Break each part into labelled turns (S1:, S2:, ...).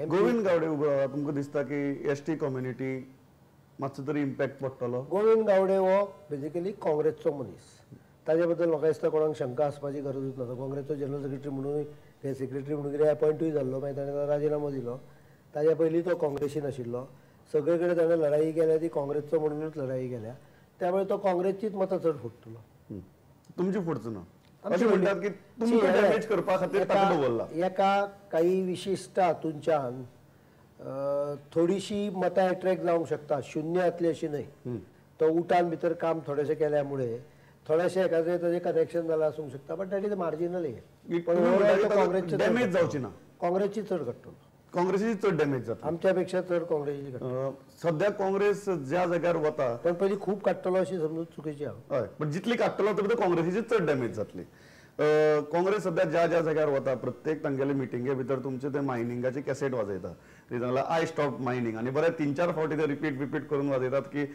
S1: गोविंद गावडे उबो रावला, तुमकां दिसता की एस टी कम्युनिटी मातसो तरी इम्पॅक्ट पडटलो?
S2: गोविंद गावडे हो बेजिकली काँग्रेसचो मनीस, ताजे बद्दल म्हाका दिसता कोणाक शंका आसपाची गरजूच ना. तो काँग्रेसचो जनरल सेक्रेटरी म्हणून, सेक्रेटरी म्हणून कितें अपॉयंटूय जाल्लो, मागीर ताणें राजिनामो दिलो. ताज्या पयलीं तो काँग्रेसीन आशिल्लो, सगळे कडेन ताणें लढाई केल्या ती काँग्रेसचो म्हणूनच लढाई केल्या, त्यामुळे तो काँग्रेसचीच मतां चड फुट्टलो.
S1: तुमची फुटचो ना अशें म्हणटात की तुमकां डॅमेज करपा खातीर ताका दवरला?
S2: एका काही विशिश्ट हातूंच्यान थोडीशी मतां एट्रॅक्ट जावंक शकता, शुन्य जातली अशी न्हय. तो उटान भितर काम थोडेशें केल्यामुळे थोडेशें एखाद्रें ताजें कनेक्शन जालां आसूंक शकता, बट that is marginal.
S1: पण डॅमेज जावची ना,
S2: काँग्रेसची चड काडटलो,
S1: काँग्रेसीची चड डॅमेज जाता,
S2: आमच्या पेक्षा चड काँग्रेसीची काडटलो.
S1: सध्या काँग्रेस ज्या जाग्यार वता
S2: पण पयलीं खूब काडटलो अशी समजून चुकीची आहा.
S1: हय, पण जितली काडटलो तर काँग्रेसीची चड डॅमेज जातली. काँग्रेस सध्या ज्या ज्या जाग्यार वता प्रत्येक तांगेले मिटिंगे भितर तुमचे ते मायनिंगाची कॅसेट वाजयता, I stop mining, आनी बरें 3-4 फावटी ते रिपीट रिपीट करून वाजयतात की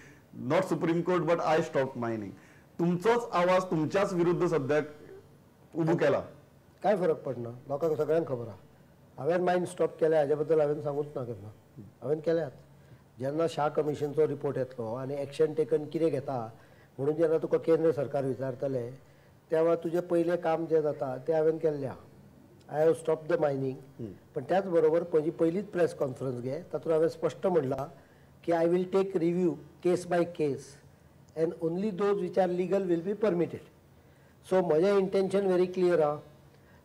S1: not Supreme Court but I stop mining. तुमचोच आवाज तुमच्याच विरुद्ध सध्याक उबो केला,
S2: काय फरक पडना? लोकांक सगळ्यांक खबर आहा. हांवें मायन स्टॉप केल्या हाजे बद्दल हांवें सांगूच ना केन्ना, हांवें केल्यात. जेन्ना शाह कमिशनचो रिपोर्ट येतलो आनी एक्शन टेकन कितें घेता म्हणून जेन्ना तुका केंद्र सरकार विचारतलें तेव्हा तुजें पयलें काम जें जाता तें हांवें केल्लें आहा. I have stop the mining. पण त्याच बरोबर म्हजी पयलीच प्रेस कॉन्फरन्स घे, तातूंत हांवें स्पश्ट म्हणलां की I will take review case by case and only those which are legal will be permitted. So म्हजें इंटेन्शन व्हेरी क्लियर आहा.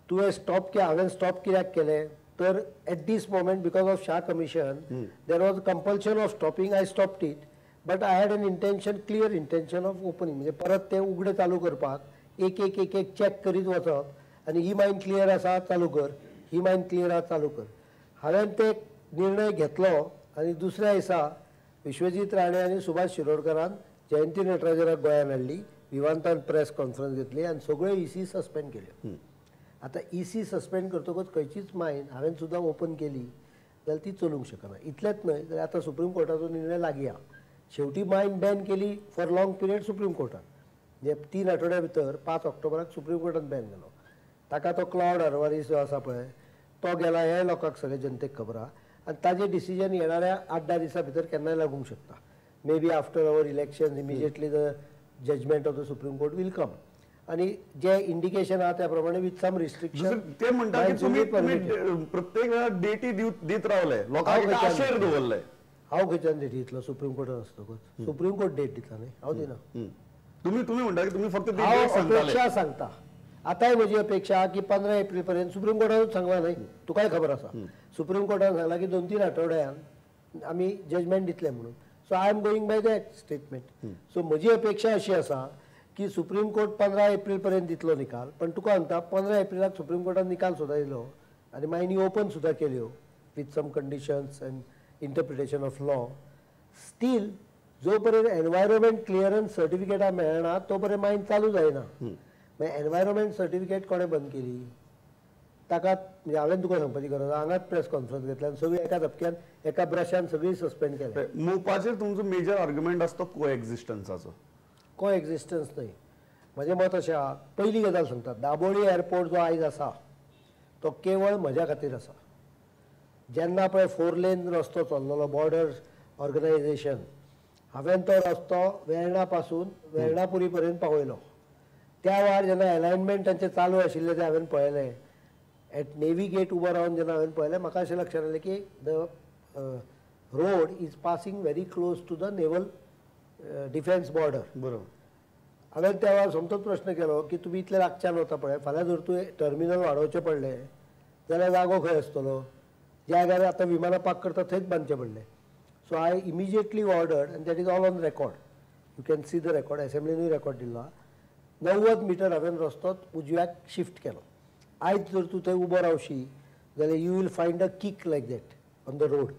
S2: तुवें स्टॉप के हांवें स्टॉप कित्याक केलें तर at this moment because of Shah commission there was compulsion of stopping, I stopped it, but I had an intention, clear intention of opening. म्हणजे परत ते उगडे चालू करपाक एक एक एक एक चॅक करीत वचप आनी ही मायन क्लियर आसा चालू कर, ही मायन क्लियर आसा चालू कर. हांवें ते निर्णय घेतलो आनी दुसऱ्या दिसा विश्वजीत राणे आनी सुभाष शिरोडकरान जयंती नटराजनाक गोंयान हाडली, विमानतळान प्रेस कॉन्फरन्स घेतली आनी सगळ्यो ई सी सस्पेंड केल्यो. आतां ई सी सस्पेंड करतकच खंयचीच मायन हांवें सुद्दां ओपन केली जाल्यार ती चलूंक शकना. इतलेंच न्हय जाल्यार आतां सुप्रीम कोर्टाचो निर्णय लागीं आहा. शेवटी मायन बॅन केली फॉर लॉंग पिरियड सुप्रीम कोर्टान, म्हणजे 3 आठवड्या भितर 5 ऑक्टोबराक सुप्रीम कोर्टान बॅन केलो. ताका तो क्लावड अल्वारीस जो आसा पळय तो गेला हें लोकांक सगळे जनतेक खबर आहा आनी ताजें डिसिजन येणाऱ्या 8-10 दिसां भितर केन्नाय लागूंक शकता. Maybe after our election immediately the judgment of the Supreme Court will come. आनी जे इंडिकेशन आहा त्या प्रमाणे विथ सम रिस्ट्रिक्शन.
S1: ते म्हणटा की तुमी प्रत्येक वेळा डेटी दीत रावले, लोकांक आशेर दवरले.
S2: हांव खंयच्यान डेटी दितलो? सुप्रीम कोर्टान आसतकच सुप्रीम कोर्ट डेट दितला न्ही, हांव दिना.
S1: तुमी तुमी म्हणटा की तुमी फक्त
S2: अपेक्षा सांगता. आतांय म्हजी अपेक्षा की 15 एप्रील पर्यंत सुप्रीम कोर्टानूच सांगला न्ही, तुकाय खबर आसा. सुप्रीम कोर्टान सांगला की 2-3 आठवड्यान आमी जजमेंट दितले म्हणून. So I am going by that statement. So म्हजी अपेक्षा अशी आसा की सुप्रीम कोर्ट 15 एप्रील पर्यंत दितलो निकाल. पण तुका सांगता 15 एप्रिलाक सुप्रीम कोर्टान निकाल सुद्दां दिलो आनी मायनी ओपन सुद्दां केल्यो with some conditions and interpretation of law. Still जो पर्यंत एनवायरमेंट क्लियरन्स सर्टिफिकेटां मेळना तो पर्यंत मायन चालू जायना. मागीर एनवायरमेंट सर्टिफिकेट कोणें बंद केली ताका म्हणजे हांवें तुका सांगपाची गरज, हांगाच प्रेस कॉन्फरन्स घेतली आनी सगळी एका धपक्यान एका ब्रशान सगळी सस्पेंड केली.
S1: मुवपाचेर तुमचो मेजर आर्ग्युमेंट आसतो को एक्झिस्टन्साचो.
S2: को एक्झिस्टन्स न्हय, म्हजें मत अशें आहा. पयली गजाल सांगता, दाबोळी एअरपोर्ट जो आयज आसा तो केवळ म्हज्या खातीर आसा. जेन्ना पळय 4 लेन रस्तो चल्लेलो बॉर्डर ऑर्गनायझेशन, हांवें तो रस्तो वेर्णा पासून वेर्णापुरी पर्यंत पावयलो. त्या वेळार जेन्ना एलायनमेंट तांचें चालू आशिल्लें तें हांवें पळयलें. एट नेवी गेट उबो रावन जेन्ना हांवें पळयलें म्हाका अशें लक्षांत आयलें की the road is passing very close to the naval defence border.
S1: बरोबर.
S2: हांवें त्या वेळार सोमतोच प्रश्न केलो की तुमी इतले लागच्यान वता पळय, फाल्यां जर तुवें टर्मिनल वाडोवचें पडलें जाल्यार जागो खंय आसतलो? ज्या जाग्यार आतां विमानां पार्क करता थंयच बांदचें पडलें. So I immediately ordered and that is all on record, you can see the record, एसेंब्लीनूय record दिल्लो आहा. 90 मिटर हांवें रस्तो उजव्याक शिफ्ट केलो. आयज जर तूं थंय उबो रावशी जाल्यार you will find a kick like that on the road,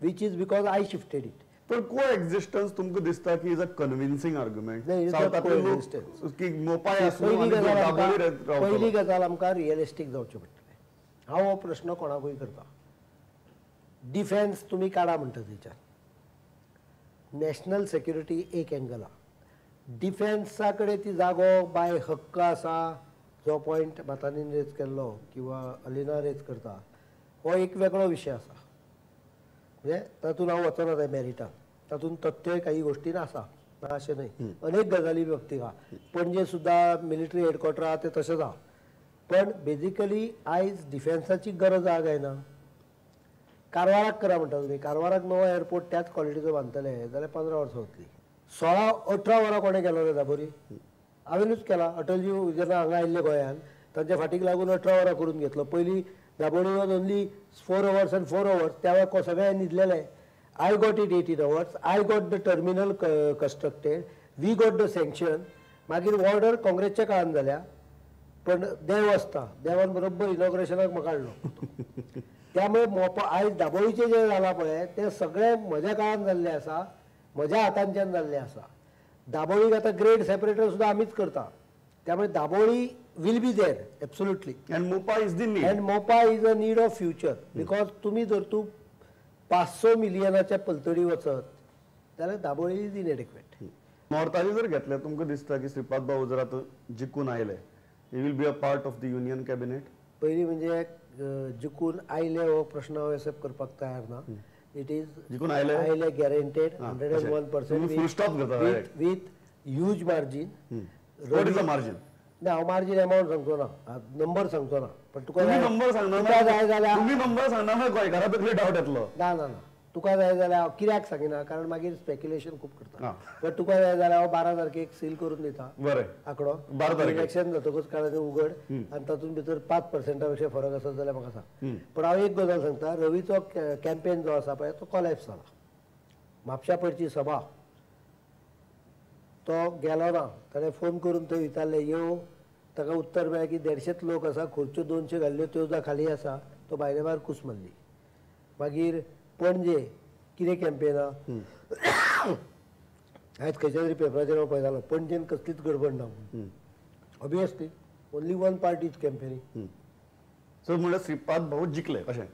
S2: which is because I shifted it.
S1: पण को एक्झिस्टन्स तुमकां दिसता की is a convincing argument?
S2: पयली गजाल आमकां रियलिस्टीक जावचें पडटलें. हांव हो प्रश्न कोणाकूय करता, डिफेन्स तुमी काडा म्हणटा तेच्यान, नॅशनल सेक्युरिटी एक एंगल आहा, डिफेन्सा कडेन ती जागो बाय हक्क आसा, जो पॉयंट मातानीन रेज केल्लो किंवा अलिना रेज करता हो एक वेगळो विशय आसा. म्हणजे तातूंत हांव वचना त्या मॅरिटान, तातूंत तथ्य काही गोष्टी आसा ना अशें न्हय, अनेक गजाली बाबतींत आहा. पणजे सुद्दां मिलिटरी हेडक्वॉर्टर आहा तें तशेंच आहा, पण बेजिकली आयज डिफेन्साची गरज आहा काय ना? कारवाराक करा म्हणटा तुमी, कारवाराक नवो एअरपोर्ट त्याच क्वॉलिटीचो बांदतले जाल्यार 15 वर्सां वतली. 16-18 वरां कोणें केलो रे दाबोरी? हांवेनूच केला. अटलजी जेन्ना हांगा आयिल्ले गोंयान तांच्या फाटीक लागून 18 वरां करून घेतलो. पयलीं Dabolim was only 4 hours and 4 hours, त्या वेळार सगळे न्हिदलेले. I got it 18 hours, I got the terminal constructed, we got the sanction. मागीर ऑर्डर काँग्रेसच्या काळान जाल्या, पण देव आसता, देवान बरोबर इनॉग्रेशनाक म्हाका हाडलो. त्यामुळे मोपा आयज दाबोळीचें जें जालां पळय तें सगळें म्हज्या काळान जाल्लें आसा, म्हज्या हातांच्यान जाल्लें आसा. दाबोळीक आतां ग्रेड सेपरेटर सुद्दां आमीच करता, त्यामुळे Dabolim will be there absolutely.
S1: And Mopa is the need.
S2: And Mopa is a need of future, because तुमी जर तूं 500 मिलियनाच्या पलतडी वचत जाल्यार दाबोळी is इनएडिक्वेट.
S1: नॉर्थाचे जर घेतले तुमकां दिसता की श्रीपाद भाऊ जर आतां जिखून आयले, he will be a part of the union cabinet?
S2: पयलीं म्हणजे जिखून आयले हो प्रश्न हांव एक्सेप्ट करपाक तयार ना. It is
S1: जिखून आयले
S2: आयले guaranteed 101%
S1: full stop करता
S2: with huge margin.
S1: What is the margin?
S2: ना हांव मार्जीन एमावंट सांगचो ना, नंबर सांगचो ना, पण तुका
S1: नंबर सांगना,
S2: जाय जाल्यार
S1: तुमी नंबर सांगना गोंयकारा तकली डावट येतलो.
S2: ना ना ना, तुका जाय जाल्यार हांव कित्याक सांगिना, कारण मागीर स्पेक्युलेशन खूब करता. बट तुका जाय जाल्यार हांव 12 तारखेक सील करून दिता
S1: बरें
S2: आंकडो.
S1: 12 तारखेक
S2: इलेक्शन जातकूच काडून उगड आनी तातूंत भितर 5% पेक्षा फरक आसत जाल्यार म्हाका सांग. पण हांव एक गजाल सांगता, रवीचो कॅम्पेन जो आसा पळय तो कोलॅप्स जाला. म्हापशा पडची सभा तो गेलो ना, ताणें फोन करून थंय विचारलें येवं, ताका उत्तर मेळ्ळें की 150 लोक आसा, खुर्च्यो 200 घाल्ल्यो त्यो सुद्दां खाली आसा. तो भायले भायर कूस मारली. मागीर पणजे कितें कॅम्पेन आहा, आयज खंयच्या तरी पेपराचेर हांव पळयतालो, पणजेन कसलीच गडबड ना म्हणून. Obviously only one party is campaigning.
S1: So म्हणल्यार श्रीपाद भाऊ जिखले अशें.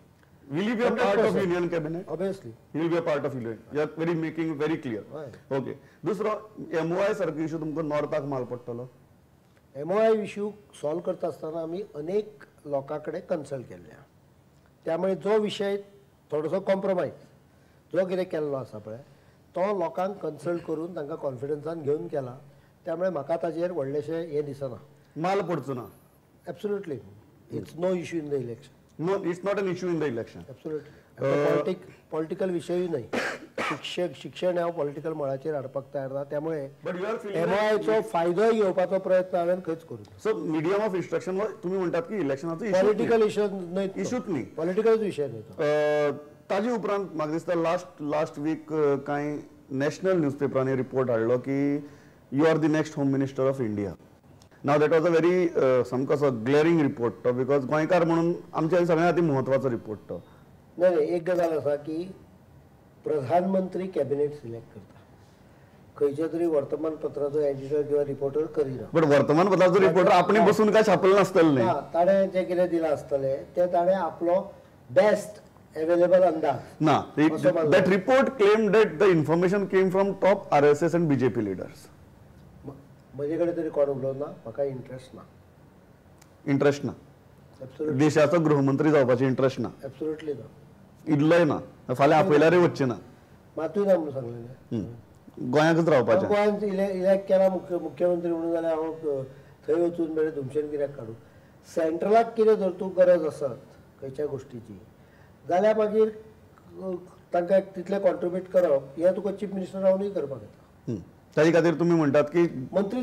S1: Will he be a part of union cabinet?
S2: Obviously
S1: he will be a part of union. You are very making very clear. Okay, दुसरो एमओआय सारको इशू तुमकां नॉर्थाक माल पडटलो?
S2: एमओआय issue solve करता आसतना आमी अनेक लोकां कडेन कन्सल्ट केल्ले आहा, त्यामुळे जो विशय थोडोसो कॉम्प्रोमायज जो कितें केल्लो आसा पळय तो लोकांक कन्सल्ट करून तांकां कॉन्फिडन्सान घेवन केला, त्यामुळे म्हाका ताजेर व्हडलेशें हें दिसना,
S1: माल पडचो ना.
S2: Absolutely it's no issue in the election.
S1: No, it's not an issue in the election.
S2: Absolutely political विशयूय न्हय. शिक्षण हांव पॉलिटिकल मळाचेर हाडपाक तयार ना, त्यामुळे एमओआयचो फायदोय घेवपाचो प्रयत्न हांवें खंयच करूं.
S1: सो मिडियम ऑफ इन्स्ट्रक्शन तुमी म्हणटात की इलेक्शनाचो
S2: पॉलिटिकल इशू न्हय,
S1: इशूच न्ही,
S2: पॉलिटिकलूच विशय न्हय.
S1: ताजे उपरांत म्हाका दिसता लास्ट वीक कांय नॅशनल न्यूजपेपरांनी रिपोर्ट हाडलो की you are the next home minister of India. Now that was a very सामको असो ग्लेरींग रिपोर्ट तो, because गोंयकार म्हणून आमच्या सगळ्या खातीर म्हत्वाचो रिपोर्ट तो.
S2: नाही नाही, एक गजाल आसा की प्रधानमंत्री कॅबिनेट सिलेक्ट करता, खंयच्या तरी वर्तमानपत्राचो एडिटर किंवा रिपोर्टर करिना.
S1: बट वर्तमानपत्राचो रिपोर्टर आपणे बसून काय छापलें नासतलें न्ही,
S2: ताणें जें कितें दिलां आसतलें तें ताणें आपलो बेस्ट अवेलेबल अंदाज
S1: ना. That report claim that the information came from top RSS and BJP leaders.
S2: म्हजे कडेन तरी कोण उलोवना, म्हाका इंट्रस्ट ना.
S1: इंट्रस्ट ना? देशाचो गृहमंत्री जावपाची इंट्रस्ट ना?
S2: एब्सोल्युटली ना,
S1: इल्लोय ना. फाल्यां आपयल्यारूय वचचें ना,
S2: मातूय ना म्हणून सांगलें.
S1: गोंयांकच रावपाचें,
S2: गोंयांत इलेक्ट केला मुख्यमंत्री म्हणून जाल्यार हांव थंय वचून बरें धुमशेण कित्याक काडूं. सेंट्रलाक कितें जर तूं गरज आसत खंयच्या गोश्टीची जाल्यार मागीर तांकां तितलें कॉन्ट्रिब्यूट करप हें तुका चीफ मिनिस्टर रावनूय करपाक येता.
S1: ताजे खातीर तुमी म्हणटात की मंत्री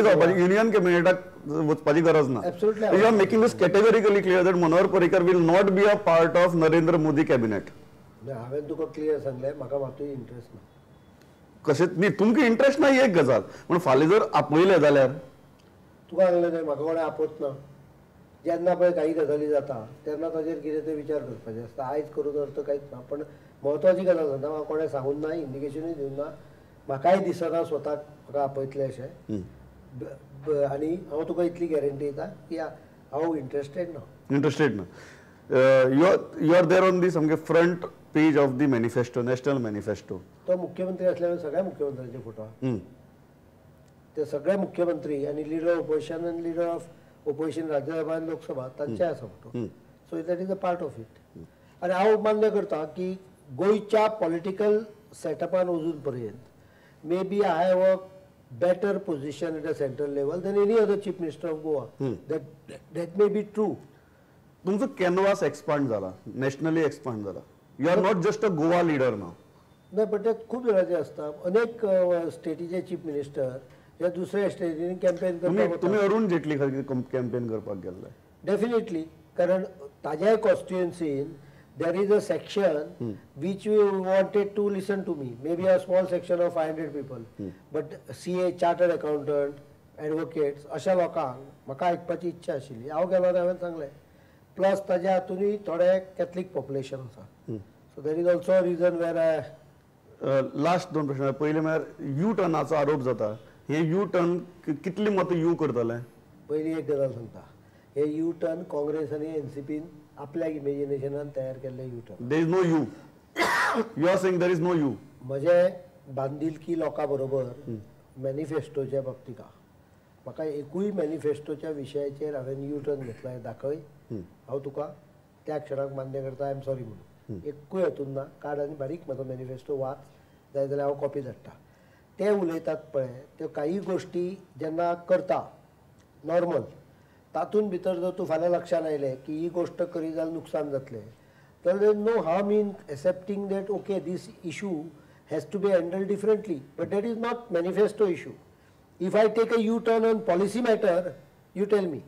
S1: जावपाची युनियन कॅबिनेटाक वचपाची गरज ना.
S2: Absolutely.
S1: You are making this categorically clear that Manohar Parrikar will not be a part of Narendra Modi cabinet.
S2: हांवें तुका क्लियर सांगलें, म्हाका मातूय इंट्रस्ट ना.
S1: कशें न्ही, तुमकां इंट्रस्ट ना ही एक गजाल, पूण फाल्यां जर आपयलें जाल्यार
S2: तुका सांगलें न्हय, म्हाका कोणें आपत ना. जेन्ना पळय काही गजाली जाता तेन्ना ताजेर कितें तें विचार करपाचें आसता. आयज करून अर्थ कांयच ना. पण म्हत्वाची गजाल सांगता, म्हाका कोणें सांगून ना, इंडिकेशनूय दिवंक ना, म्हाकाय दिसना स्वताक म्हाका आपयतलें अशें. आनी हांव तुका इतली गॅरंटी दिता की हांव इंट्रस्टेड ना.
S1: इंट्रस्टेड ना. You are there on the सामके front page of the manifesto, national manifesto.
S2: तो मुख्यमंत्री असल्यामुळे सगळ्या मुख्यमंत्र्यांचे फोटो आहा. ते सगळे मुख्यमंत्री आनी लिडर ऑफ ऑपोजिशन आनी लिडर ऑफ ऑपोजिशन राज्यसभा आनी लोकसभा तांचे आसा photo. So that is a part of it. आनी हांव मान्य करता की गोंयच्या पॉलिटिकल सेटअपान वचून पर्यंत maybe I have a better position at a central level than any other chief minister of Goa. That may be true.
S1: तुमचो कॅनवास एक्सपांड जाला, नॅशनली एक्सपांड जाला. You are not just a Goa leader now.
S2: नाही, पण त्यात खूप जाणांचे आसता. अनेक स्टेटीचे chief minister ह्या दुसऱ्या स्टेटींनी कॅम्पेन करपाक.
S1: तुमी अरुण जेटली खातीर कॅम्पेन करपाक गेल्ले.
S2: डेफिनेटली, कारण ताज्याय कॉन्स्टिट्युएन्सीन there is a section which we wanted to listen to me, maybe a small section of 500 people, but CA, chartered accountant, advocates अशा लोकांक म्हाका आयकपाची इच्छा आशिल्ली. हांव गेलो आनी हांवें सांगलें. प्लस ताज्या हातूनय थोडे कॅथलीक पॉप्युलेशन आसा, so there is also a reason where I.
S1: Last दोन प्रश्न. पयलें म्हळ्यार you टर्नाचो आरोप जाता, हे यू टर्न कितली मतां you करतले?
S2: पयली एक गजाल सांगता, हे यू टर्न काँग्रेस आनी एनसीपीन आपल्या इमेजिनेशनान तयार केल्ले U turn.
S1: There is no U. You are saying there is no U.
S2: म्हजे बांदिलकी लोकां बरोबर मॅनिफेस्टोच्या बाबतींत म्हाका एकूय मॅनिफेस्टोच्या विशयाचेर हांवें यू टर्न घेतला हें दाखय, हांव तुका त्या क्षणाक मान्य करता, I am sorry म्हणून. एकूय हातून ना. काड आनी बारीक म्हजो मॅनिफेस्टो वाच, जाय जाल्यार हांव कॉपी धाडटा. ते उलयतात पळय त्यो काही गोश्टी जेन्ना करता नॉर्मल, तातूंत भितर जर तूं फाल्यां लक्षांत आयलें की ही गोश्ट करी जाल्यार नुकसान जातलें, तर no harm in accepting that okay this issue has to be handled differently, but that is not manifesto issue. If I take a U turn on policy matter, you tell me.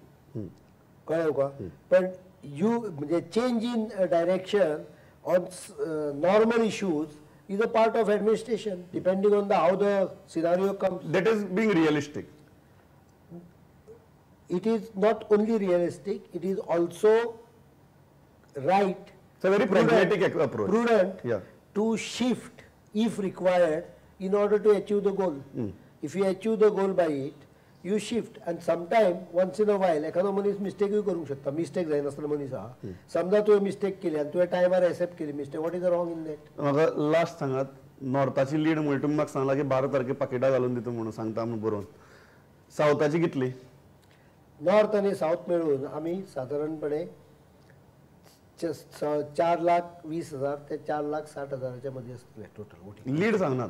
S2: कळ्ळें तुका? पण you म्हणजे change in direction on normal issues is a part of administration, depending on the how the scenario comes.
S1: That is being realistic.
S2: It is not only realistic, it is also right.
S1: It's a very pragmatic approach.
S2: Prudent, yeah, to shift if required in order to achieve the goal. If you achieve the goal by it, you shift. And sometime, once in a while, एखादो मनीस मिस्टेकूय करूंक शकता. Mistake जायनासतना मनीस आहा. समजा तुवें mistake केली आनी तुवें टायमार एक्सेप्ट केली mistake, what is the wrong in that?
S1: म्हाका लास्ट सांगात, नॉर्थाची लीड म्हणून तुमी म्हाका सांगला की 12 तारखे पाकिटां घालून दिता म्हणून सांगता म्हणून बरोवन, सावथाची कितली?
S2: नॉर्थ आनी सावथ मेळून आमी सादारणपणे 4,20,000 ते 4,60,000 मदीं आसतले टोटल वोटींग.
S1: लीड सांगनात.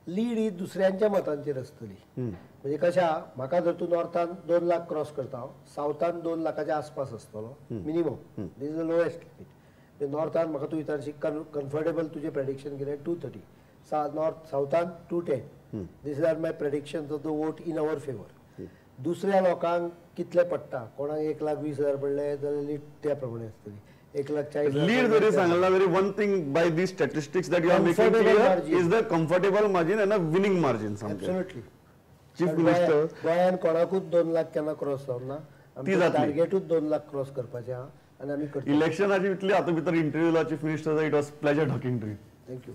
S2: लीड ही दुसऱ्यांच्या मतांचेर आसतली. म्हणजे कशा, म्हाका जर तूं नॉर्थान 2 लाख क्रॉस करता, हांव सावथान 2 लाखाच्या आसपास आसतलो minimum. This is the lowest limit. नॉर्थान म्हाका तूं विचारशी कम्फर्टेबल तुजें प्रेडिक्शन कितें, 230. North सावथान 210. This are my predictions of the vote in our favour. दुसऱ्या लोकांक कितले पडटा, कोणाक 1,20,000 पडले जाल्यार लीड त्या प्रमाणे आसतली. 1,40,000
S1: लीड जरी सांगला तरी one thing by the statistics that you are making clear is the comfortable margin and a winning margin.
S2: Absolutely.
S1: Chief minister
S2: गोंयान कोणाकूच 2 लाख केन्ना क्रॉस जावंक ना. आमचें टार्गेटूच 2 लाख क्रॉस करपाचें आहा आनी आमी करतले.
S1: इलेक्शनाची इतली हातूंत भितर इंटरव्यूला chief minister, it was pleasure talking to you.
S2: Thank you.